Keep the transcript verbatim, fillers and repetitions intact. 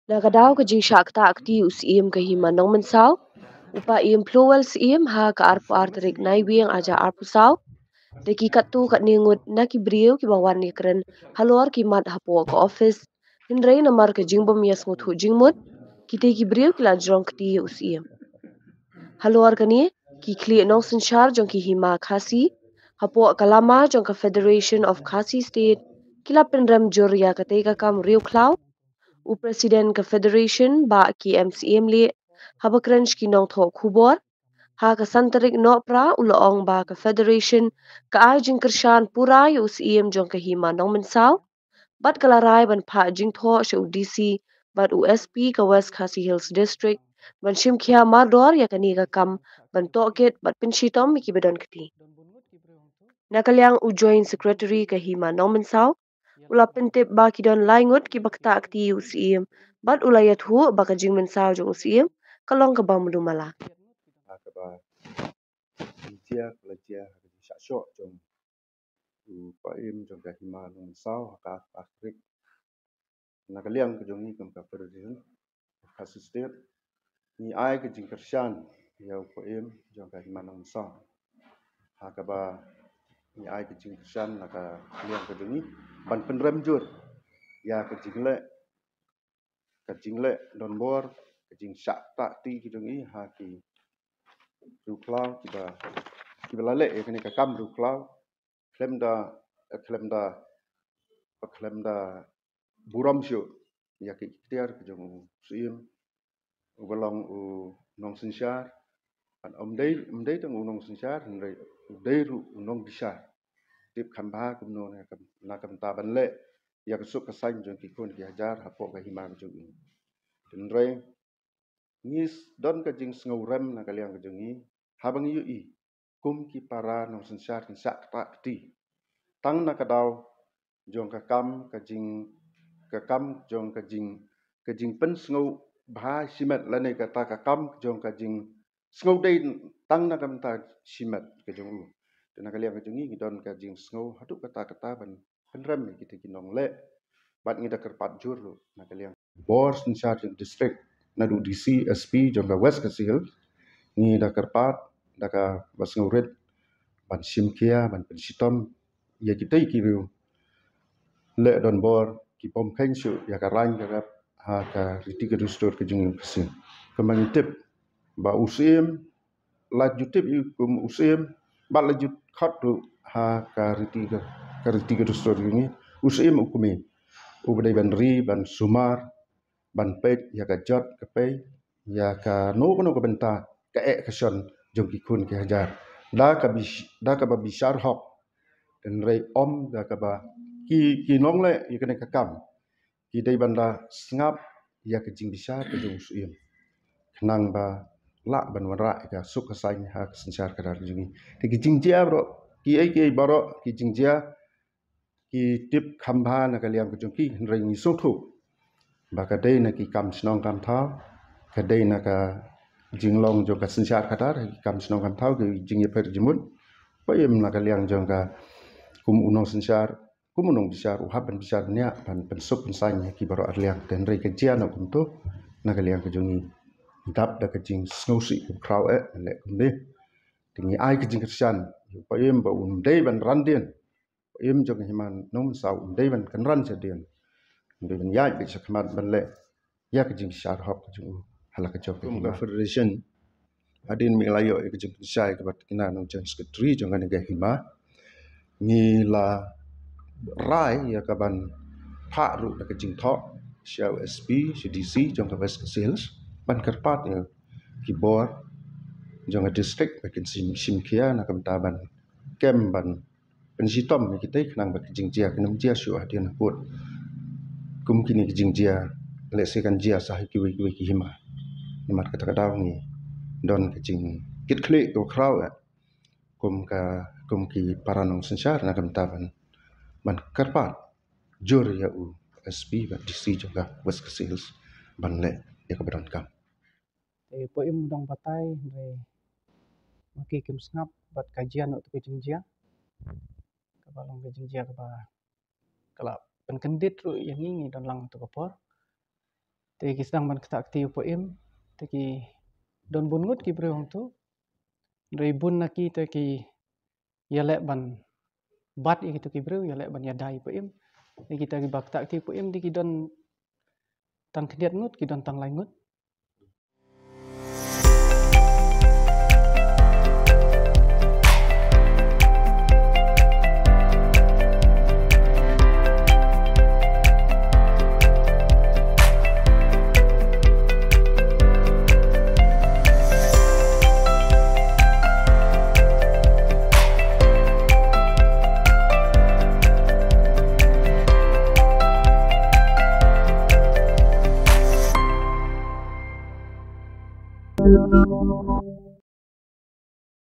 Na ka daw ka jingshah ktah kti u Syiem ka Hima Nongmynsaw, u Paiem Phlowell Syiem, ha ka arphew ar tarik Naiwieng arhajar arphew saw, da ki katto katne ngut na ki briew kiba wan ïakren halor ki mat hapoh ka office, hynrei namar ka jingbym ïasngewthuh jingmut, kitei ki briew ki la jrong kti ïa u Syiem. Halor kane, ki khlieh nongsynshar jong ki Hima Khasi hapoh ka lama jong ka Federation of Khasi State ki la pynrem jur ïa katei ka kam riewkhlaw. U President ka Federation, Bah K M Syiemlieh, haba kren sha ki nongthoh khubor ha ka san tarik Nohprah, u la ong ba ka Federation ka ai jingkyrshan pura ïa u Syiem jong ka Hima Nongmynsaw, bad ka la rai ban phah jingthoh sha u D C bad u S P ka West Khasi Hills District ban shim khia mardor ïa kane ka kam ban tohkit bad pynshitom ïa kiba don kti. Na ka liang u Joint Secretary ka Hima Nongmynsaw, u la pyntip ba ki don lai ngut kiba ktah kti ïa u Syiem, bad u la ïathuh ba ka jingmynsaw jong u Syiem ka long kaba mluhmala. Ha kaba jia ka la jia ha ka jingshah shoh jong u Paiem jong ka Hima Nongmynsaw ha ka arphew ar tarik. Na ka liang ka jong ngi kum ka Federation of Khasi State, ngi ai ka jingkyrshan ïa u Paiem jong ka Hima Nongmynsaw. Ha kaba ngi ai ka jingkyrshan na ka liang ka jong ngi ban pynrem jur ïa ka jingleh, ka jingleh donbor, ka jingshah ktah kti ka jong ngi ha ki riewkhlaw kiba, kiba la leh ïa kane ka kam riewkhlaw khlem da, khlem da, khlem da burom shuh ïa ki iktiar ka jong u Syiem uba long u nongsynshar. Bad um dei, um dei tang u nongsynshar, hynrei u dei ruh u nongbishar. Tip kham bha kumno na ka, na ka bynta ban leh ïa ka suk ka saiñ jong ki khun ki hajar hapoh ka hima ka jong u. Hynrei ngi don ka jingsngewrem na ka liang ka jong ngi haba ngi ïohi kum ki para nongsynshar kin shah ktah kti tang na ka daw jong ka kam ka jing, ka kam jong ka jing, ka jingpynsngewbha shimet lane kata ka kam jong ka jingsngew dei tang na ka bynta shimet ka jong u. Te na ka liang ka jong ngi ngi don ka jingsngew haduh katta katta ban pynrem ïa kita ki nongleh. Bad ngi da kyrpad jur ruh na ka liang bor synshar jong district, naduh D C, S P jong ka West Khasi Hills, ngi da kyrpad da kaba sngewrit ban shim khia, ban pynshitom ïa kita ki riewleh donbor ki bym kheiñ shuh ïa ka rain ka rep ha ka riti ka dustur ka jong ngi u Khasi. Kumba ngi tip ba u Syiem, la ju tip ïa u kum u Syiem, bad la ju khot ruh ha ka riti ka, ka riti ka dustur ka jong ngi, u Syiem u kmie uba dei ban ri, ban sumar, ban peit ïa ka jot ka pei, ïa kano kano ka bynta ka eh ka shon jong ki khun ki hajar da ka bish-, da kaba bishar hok. Hynrei ym da kaba ki, ki nongleh ïa kane ka kam ki dei ban da sngap ïa ka jingbishar ka jong u Syiem khnang ba lah ban wanrah ïa ka suk ka saiñ ha ka synshar khadar ka jong ngi. Te ki jingjia baroh, kiei kiei baroh ki jingjia ki tip kham bha na ka liang ka jong ki, hynrei ngi sngewthuh ba ka dei na ki kam shnong kam thaw, ka dei na ka jinglong jong ka synshar khadar, ki kam shnong kam thaw, ki jingïapher jingmut. Ba im na ka liang jong ka kum u nongsynshar, kum u nongbishar u hap ban bishar bniah ban pynsuk pynsaiñ ïa ki baroh arliang. Te hynrei ka jia noh kumto na ka liang ka jong ngi. Dap da ka jingsngewsih ka khraw eh leh kumne. Te ngi ai ka jingkyrshan ïa u Paiem ba um dei ban ran dien. Paiem jong ka hima Nongmynsaw um dei ban kynran shadien. Um dei ban ïaid beit shakhmat ban leh ïa ka jingbishar hok ka jong u ha la ka jong ka hima. Kum ka federation, hadien ba ngi la ïoh ïa ka jingpynshai kaba kynnoh na u joint secretary jong kane ka hima, ngi la rai ïa ka ban phah ruh da ka jingthoh sha u S P, sha D C jong ka West Khasi Hills ban kyrpad ïa ki bor jong ka district ba kin shim, shim khia na ka bynta ban kem ban pynshitom ïa kita khnang ba ki jingjia kin ym jia shuh hadien hapud. Kum kine ki jingjia lehse kan jia sa ha kiwei kiwei ki hima. Namar kata ka daw ngi don ka jingkitkhlieh ka khraw eh kum ka, kum ki para nongsynshar na ka bynta ban, ban kyrpad jur ïa u S P bad D C jong ka West Khasi Hills ban leh ïa kaba donkam. Te Paiem u dang batai, hynrei ma ki kim sngap bad ka jia noh tu ka jingjia. Kaba long ka jingjia kaba ka la pynkyndit ruh ïa ngi, ngi don lang ha tu ka por. Te ki sdang ban ktah kti u paim, te ki don bun ngut ki briew hangtu. Hynrei bun na ki te ki ïaleh ban bat ïa kitu ki briew, ïaleh ban ïada ïa u paim. Te kita kiba ktah kti u paim te ki don tang khyndiat ngut, ki don tang lai ngut.